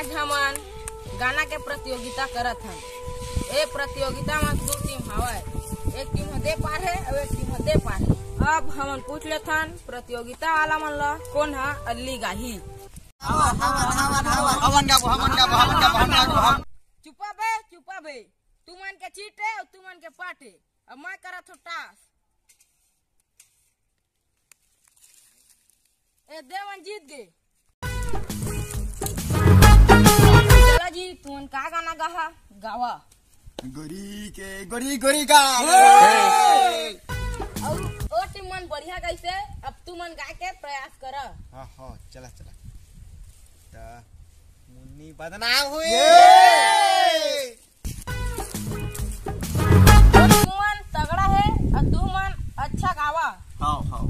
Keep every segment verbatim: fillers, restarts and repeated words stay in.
आज हमन गाना के प्रतियोगिता करत हन। ए प्रतियोगिता म दू टीम हवय, एक टीम ह दे पार हे अउ एक टीम ह दे पार हे। अब हमन पूछ लेथन प्रतियोगिता वाला मन ल, कोन ह अल्ली गाही। हवन, हवन, हवन, हवन। हवन गाबो, हवन गाबो, हवन गाबो, हवन गाबो, हवन। चुपा बे, चुपा बे, तुमन के चीट हे अउ तुमन के पाट हे। अब मैं करत हो टास। ए देवन जीत गे। चला जी, तुमन का गाना गाहा, गावा। गोरी के, गोरी, गोरी का। अउ ओ टीम मन बढ़िया गाइसे, अब तुमन गाए के प्रयास करा। हाँ, हाँ, चला, चला। त मुन्नी बदनाम हुई। तुमन तगड़ा हे अउ तुमन अच्छा गावा। हाव, हाव।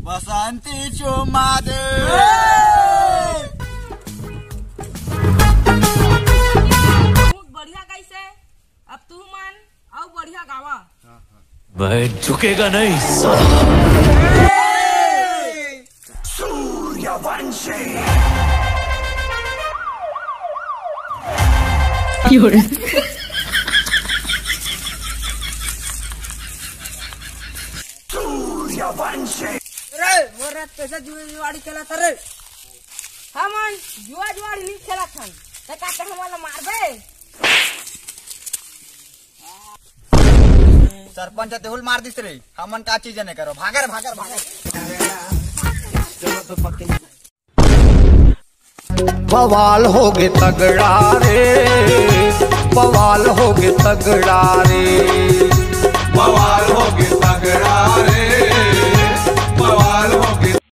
बसंती चुम्मा दे। बहुत बढ़िया गाइसे, अब तुमन अउ बढ़िया गावा। मैं झुकेगा नहीं साला। सूर्यवंशी। सूर्यवंशी। रे, वो रात कैसे जुए जुआड़ी खेला था रे? हमन जुआ जुआड़ी नहीं खेला था। ते का ते हमन ला मारबे? सरपंच तेहुल मार दिस रे, हमन का चीज नहीं करो, भागर, भागर, भागर। बवाल होगे तगड़ा रे, बवाल होगे तगड़ा रे। बवाल होगे तगड़ा रे, बवाल हो